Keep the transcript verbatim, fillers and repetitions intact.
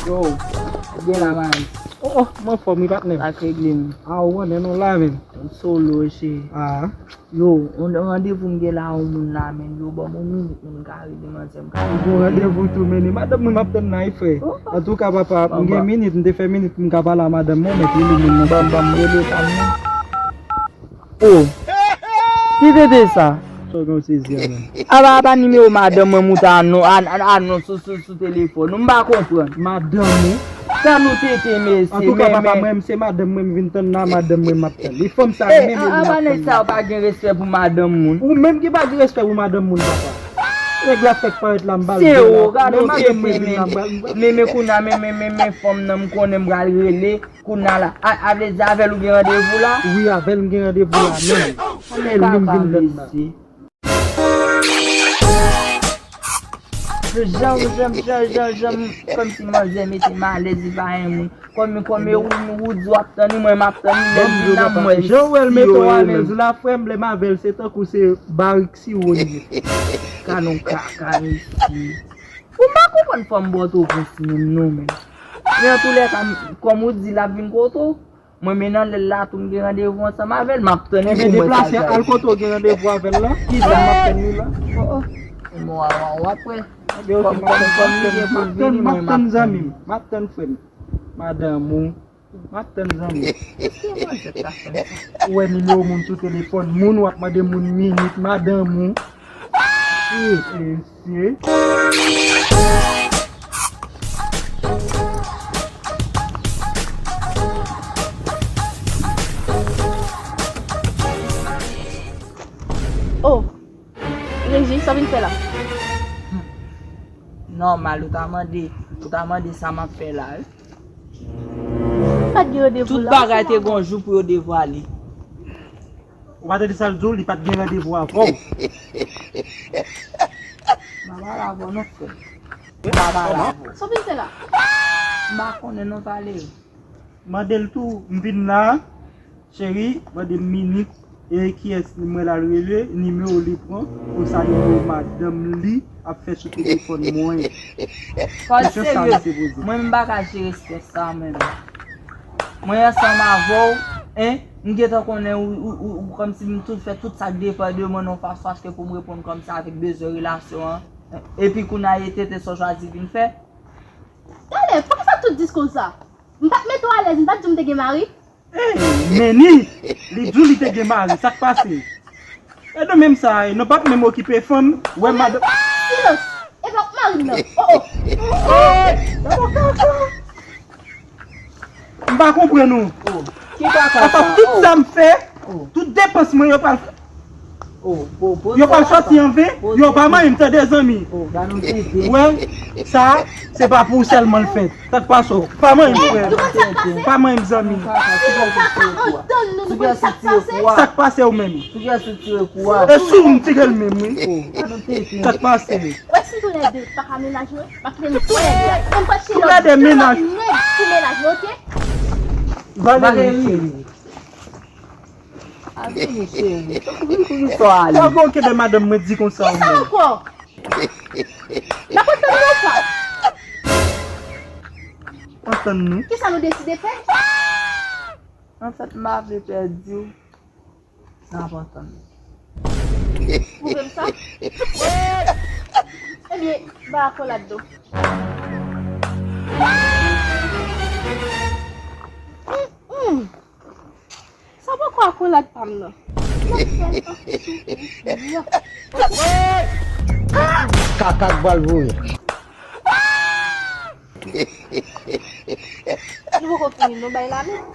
Yo, gen la, man. Oh, oh, m anfòm wi, patnè m. Sa k regle m? A, ou konnen nou la, menm. Solo, cheri. Ah. Yo, yon randevou m gen la, yon moun la, men yo ban m yon minit, men m ka rele manzè, m ka rele. Ou gon randevou tou, men madanm mwen m ap tann la, wi, frè. Oh. Antouka, papa, m gen minit, m te fè minit pou m ka pale a madanm mwen, men li moun nan. Ban m, ban m rele pa m nan. Oh. Ki tete sa? Sa w gen w sezi a menm? Apa, apa nimewo madanm mwen moute anons, an, an, anons sou, sou, sou telefòn ou, m pa konprann. Madanm ou? Sa nou tete, mesye. Antouka, men, papa, men mwen, se madanm mwen m vin tann la, madanm mwen m ap tann. E fanm sa, eh, men, men, apa nèg sa yo pa gen respè pou madanm moun? Ou menm ki pa gen respè pou madanm moun, papa. Nèg la fèk parèt la, m pa l vin la. Men madanm mwen vin la, m pa l. Men, men kounye a, men, men, men, men fanm nan, m konnen m pral rele. Kounye a la, a, a vle di avè l ou gen randevou la? Wi, avè l m gen randevou la menm. Avè l li m vin tann la. Jan, jan, jan, jan, jan, kòmsi manzè mete m alèz, li pa yon moun. Kòm, kòm e ou, ou di w ap tann li, mwen m ap tann li, lè l vin la, mwen. Jan w wè l mete w alèz la, frè m, lè m avè l, se tankou se barik siwo li ye. Ka non kaka, mesye. Ou pa konprann fò m Pòtoprens menm non, menm. Men antoulèka, m, kòm ou di l ap vin kote w, mwen men nan lè l la tou m gen randevou ansanm avè l, m ap tann li pou m wè sa l pral di. Deplase al kote w gen randevou avè l la. Kisa? M ap tann li la. Oh, oh. Mwen w ap wè. Kòm, kòm, kòm li gen pou l vini, mwen m ap tann li. M ap tann frè m. Madanm ou. M ap tann zanmi. Èske manzè t ap tann sa? Ou wè nimewo moun sou telefòn moun, w ap mande moun minit, madanm ou. Shit, mesye. Oh, Reji, sa w vin fè la? Nòmal, ou ta mande, ou ta mande sa m ap fè la, wi. Ou pa t gen randevou la. Tout bagay te gon jou pou yo devwale. Ou pa tande sa l di w, li pa t gen randevou avè w. M pa pale avè w non, frè. M pa pale avè w. Sa w vin fè la? M pa konnen non, pale. Mande l tou, m vin la. Cheri, mande m minit, e kiyès mwen l al rele, nimewo li pran, konsa nimewo madanm li ap fè sou telefòn mwen. Fò l serye. Mwen, m pa ka jere strès sa, mwen menm. Mwen ansanm avè w, en, m gentan konnen ou, ou, ou, ou kòmsi m tout fè tout sa k depann de mwen nan yon fason aske pou m reponn kòmsa avèk bezwen relasyon an. Epi kounye a e tete sa w chwazi vin fè. Talè, poukisa tout diskou sa? M pa t mete w alèz, m pa t di w m te gen mari? Ey, men ni, li di w li te gen mari, sa k pase? E nou menm sa, e nou p ap menm okipe fanm, wè madanm. Silans! E pa mari m nan. Oh, oh. Ey, m pa konprann ou. Oh, ki kaka sa? Apa tout sa m fè, tout depans mwen yo pral, yo pral sòti an ven, yo pa manyen m tande zanmi. Wè, sa, se pa pou ou sèlman l fèt. Sa k pase w? Pa manyen m frè. Pa manyen m zanmi. Sa k pase w menm? E sou m tire l menm wi. Sa k pase? Wè si toulède pa ka menaj mwen, m ap kite nou toulède. Menm pa cheri. Toulède menaj. Nèg ki menaj mwen, oke? Valerie. Valerie, cheri. Vin pou istwa a li. Sa bon kenbe madanm mwen di konsa ou menm? Kisa ankò? N ap antann nou pa? Antann nou? Kisa nou deside fè? Anfèt, m pa vle pèdi w. N ap antann. Pwouve m sa. Ebyen, ba akolad do. Mm, mm. Sa poko akolad pa m nan. M ap fè l an sou. Kaka k pral voye. Nou poko fini non, bay la menm.